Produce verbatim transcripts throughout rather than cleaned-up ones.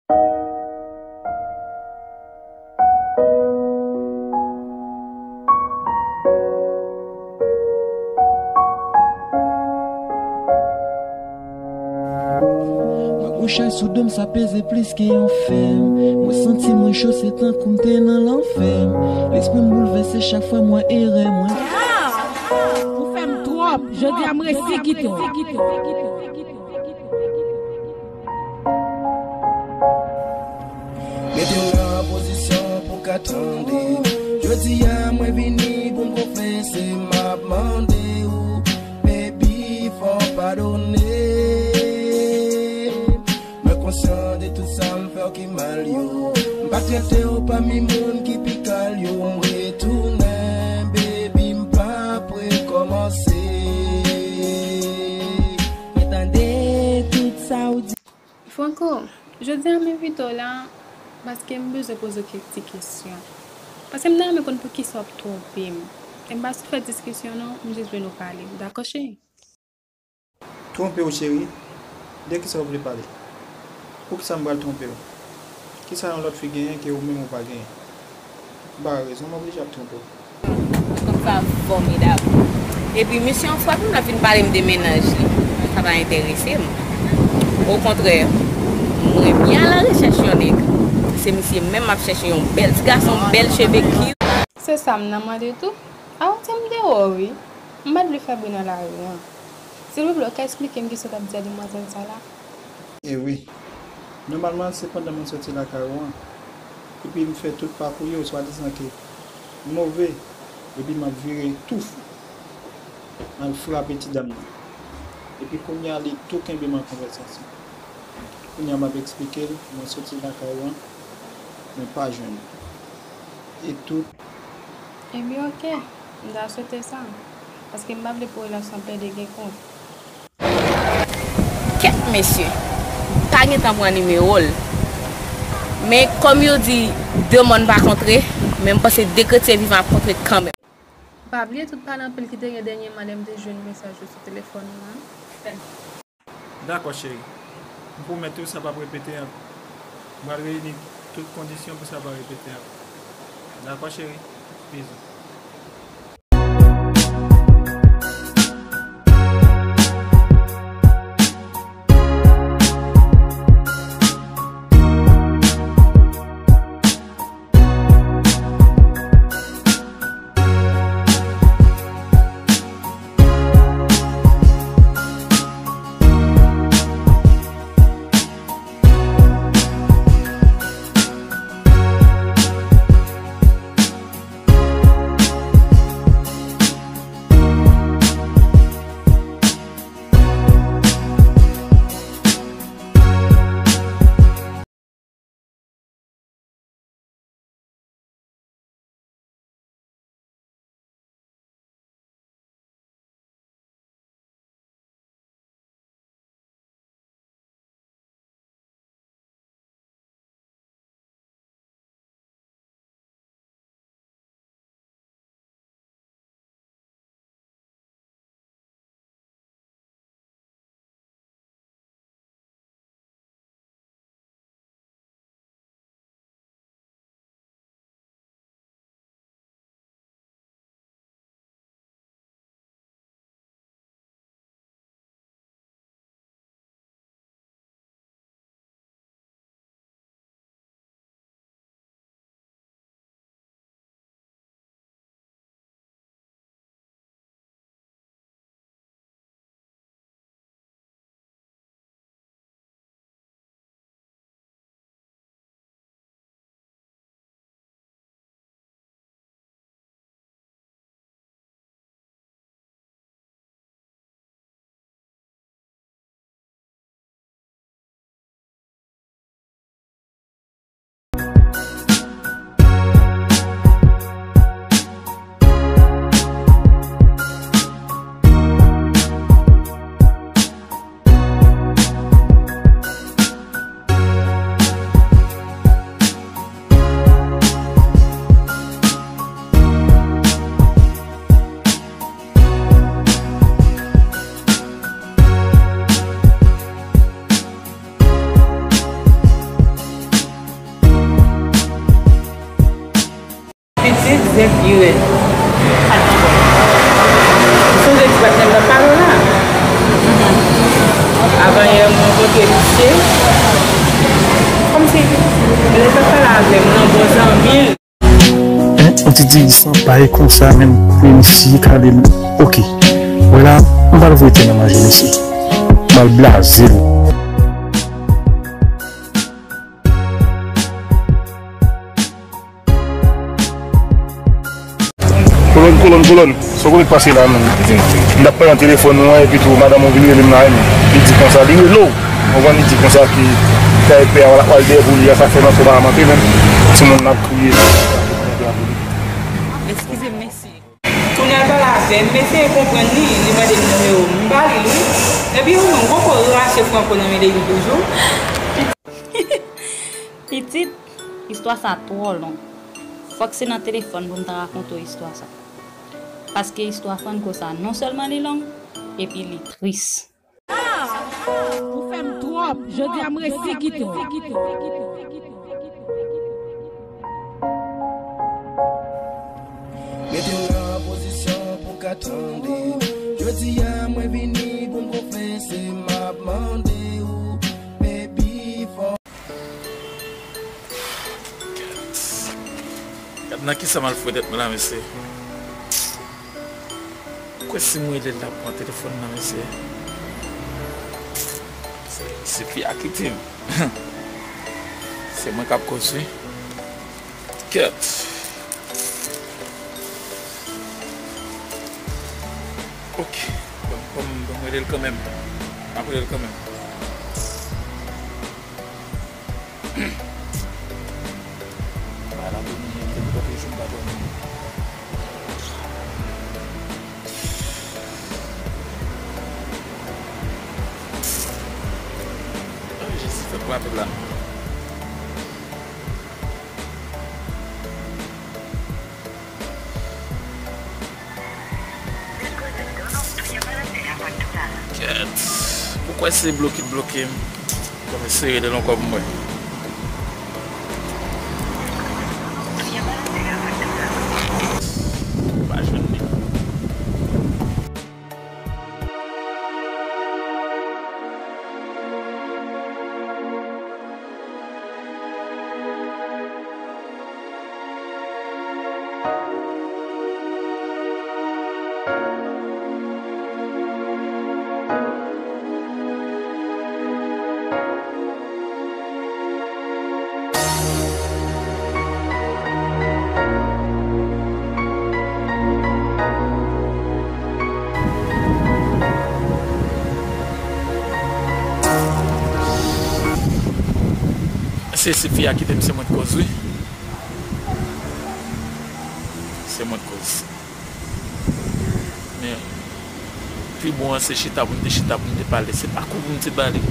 Mwen kouche sou do m, sa peze plis ke yon fèm. Mwen santi mwen cho, se tankou m te nan lanfè. Lespri m boulvèse chak fwa m wè erè mwen. Ou fè m twòp. Jodi a m resi kite w. Mete w nan pozisyon pou w ka tande. Jodi a mwen vini pou m konfese, m ap mande w, baby, fò w padone. Mwen konsyan de tout sa m fè w ki mal yo. M pa trete w pami moun ki pi kal yo. M retounen, baby, m p ap rekòmanse. Mwen tande tout sa w di. Franco, jodi a m envite w la paske m bezwen poze w kèk ti kesyon. Paske m ta renmen konn poukisa w ap twonpe m. E m pa sot fè diskisyon non, m jis vle nou pale. Dakò, cheri? Twonpe w, cheri? De kisa w vle pale? Poukisa m pral twonpe w? Kisa yon lòt fi genyen ke ou menm ou pa genyen? M pa gen rezon, m oblije ap twonpe w. Fanm sa fòmidab. Epi misye an frape m, l ap vin pale m de mennaj li. Sa pa enterese m. Okontrè, mwen byen alarechèch yon nèg. Se misye menm m ap chèche, yon bèl ti gason, bèl cheve ki. Se sa m nan mande tou. Avanti m deyò wi. M pa t vle fè bri nan lari an. Silvouplè, ou ka eksplike m kisa w t ap di a demwazèl sa la? E wi. Nòmalman, se pandan mwen soti lakay ou an, epi m fè tout pakou yo, swadizan ke m move, epi m ap vire touf, m al frape ti dam nan. Epi kounye a, li tou kenbe m an konvèsasyon. Kounye a, m ap eksplike l, mwen soti lakay ou an, mwen pa jwenn ou. E tout. Ebyen, oke. M ta swete sa. Paske m pa vle pou relasyon pèdi gen kont. Kèt mesye, m pa gentan pran nimewo l. Men kòm yo di, de mòn pa kontre, men m panse de kretyen vivan ap kontre kanmenm. Pa bliye tout pale anpil ki te gen dènyèman lè m te jwenn mesaj ou sou telefòn ou an. Dakò, cheri. M pwomèt ou sa p ap repete ankò. M pral reyini tout kondisyon pou sa pa repete ankò. Dakò, cheri? Bizou. Zèk li rèd. Ou sonje ti patnè m t ap pale w la? Avan yè, m rankontre misye. Kòmsi lè l t ap pale avè m nan, bon zanmi l. Hein, on ti dirijan bay konsa menm pou misye kale l. Ok. Vwala, m pral voye tè nan manje misye. M pral blaze l. Kolòn, kolòn, kolòn. Sa w konnen k pase la menm? M t ap pale nan telefòn ou an, epi tou, madanm ou vin rele m la menm. Li di konsa, li rele w. Ou konprann, li di konsa ki kay pè a pral dèyè pou li a, sa fè nan fò pa manke menm. Timoun nan ap kriye. Eskize m, mèsi. Kounye a l pale avè m, m eseye konprann li, li mande m nimewo m, m ba li l wi. Epi ou menm, ou poko rache franko nan men David toujou? Pitit, istwa sa twò long. Fòk se nan telefòn pou m ta rakonte w istwa sa. Paske istwa Franco sa non sèlman li long, epi li tris. Ah! Ou fè m twòp. Jodi a m resi kite w. Mete w nan pozisyon pou w ka tande. Jodi a mwen vini pou m konfese, m ap mande w, baby, fò. Gad, gad nan kisa m al foure tèt mwen la, mesye. Kwè si m rele l, l ap pran telefòn nan, mesye. Se, se fi a kite m. Se mwen k ap koz wi. Kèt. Ok. Bon, bon, bon, rele l kanmenm. M ap rele l kanmenm. Ba la dòmi, m te pwoteje m pa dòmi. Ay, Jezi, fè m rapid la. Kèt. Poukwa se bloke l bloke m? Bon, m eseye rele l ankò pou m wè. Pa jwenn li. Se, se fi a kite m, se mwen k koz wi. Se mwen k koz. Men, pi bon an se chita pou n te chita, pou n te pale. Se pa kou pou m te pale.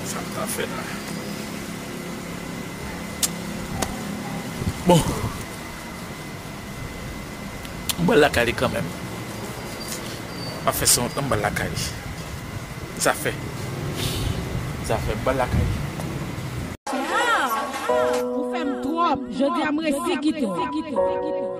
Sa m ta fè la? Bon. M pral lakay li kanmenm. M ap fè sa lontan, m pral lakay li. Zafè. Zafè, m pral lakay li. Ah! Ou fè m twòp. Jodi a m resi kite w.